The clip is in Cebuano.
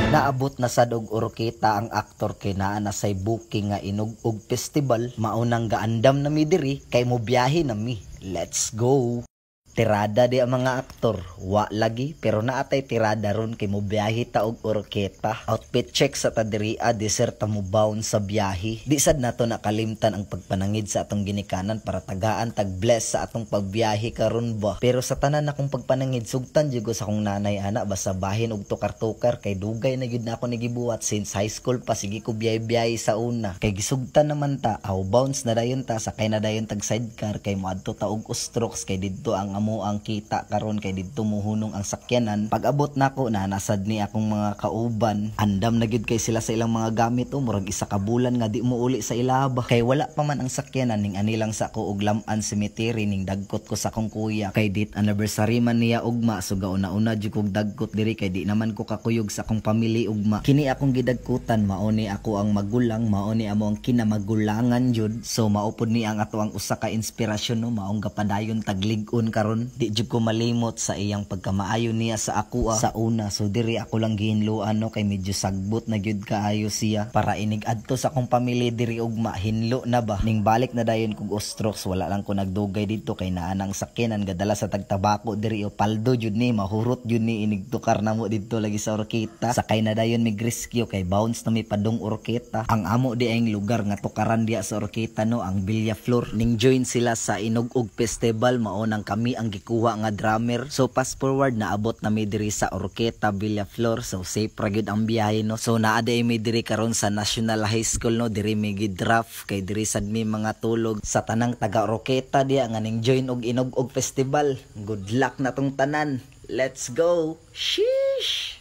Naabot na sad og Oroquieta ang aktor kay naa na say booking nga Inog-og Festival. Maunang gaandam na mi diri kay mo biyahe na mi. Let's go! Tirada di ang mga aktor. Wa lagi, pero naatay tirada ron kay mo biyahe ta og Oroquieta. Outfit check sa ta diri a, deser ta mo bound sa biyahe. Di sad nato nakalimtan ang pagpanangid sa atong ginikanan para tagaan tag bless sa atong pagbiyahe karon ba. Pero sa tanan akong pagpanangid, sugtan jud ko sa akong nanay ana basta bahin og tukar-tukar kay dugay na gyud na ako nagibuhat since high school pa, sige ko biyahe-biyahe sa una. Kay gisugtan naman ta, aw bounce na dayon ta, sakay na dayon tag sidecar kay moadto ta og Ostrox kay didto ang amo ang kita karon kay didto mohunong ang sakyanan. Pag-abot nako na nasad ni akong mga kauban. Andam na gyud kay sila sa ilang mga gamit o murag isa ka bulan nga di mo uli sa ilaba. Kay wala pa man ang sakyanan, ning anilang sa ako og Lam-an Cemetery, ning dagkot ko sa akong kuya. Kay dit anniversary man niya ugma, so gauna-una jud kog dagkot diri kay di naman ko kakuyog sa akong pamilya ugma. Kini akong gidagkutan, mao ni ako ang magulang, mao ni amo ang kinamagulangan jud. So mao pud ni ang ato ang usa ka inspirasyon no, maong gapadayon taglig-on karon. Di jud ko malimot sa iyang pagkamaayo niya sa ako sa una. So diri ako lang gihinloan no kay medyo sagbot na gyud kaayo siya para inig adto sa akong pamilya diri ugma, hinlo na ba. Ning balik na dayon kog Ostrox, wala lang ko nagdugay dito kay naa nang sakyanan, gadala sa tagtabako diri o paldo jud ni, mahurot jud ni inig tukar namo didto lagi sa Oroquieta. Sakay na dayon mig rescue kay bounce na mi padung Oroquieta. Ang amo di ang lugar nga tukaran diya sa Oroquieta no, ang Villaflor. Ning join sila sa Inog-og Festival, mao nang kami ang gikuha nga drummer. So fast forward, naabot na mi diri sa Oroquieta, Villaflor. So safe ra gyud ang biyahe no. So naa di mi diri karon sa National High School no, diri mi gidraft kay diri sad mi mga tulog. Sa tanang taga Oroquieta diya nga ning join og Inog-og Festival, good luck na tong tanan. Let's go. Sheesh.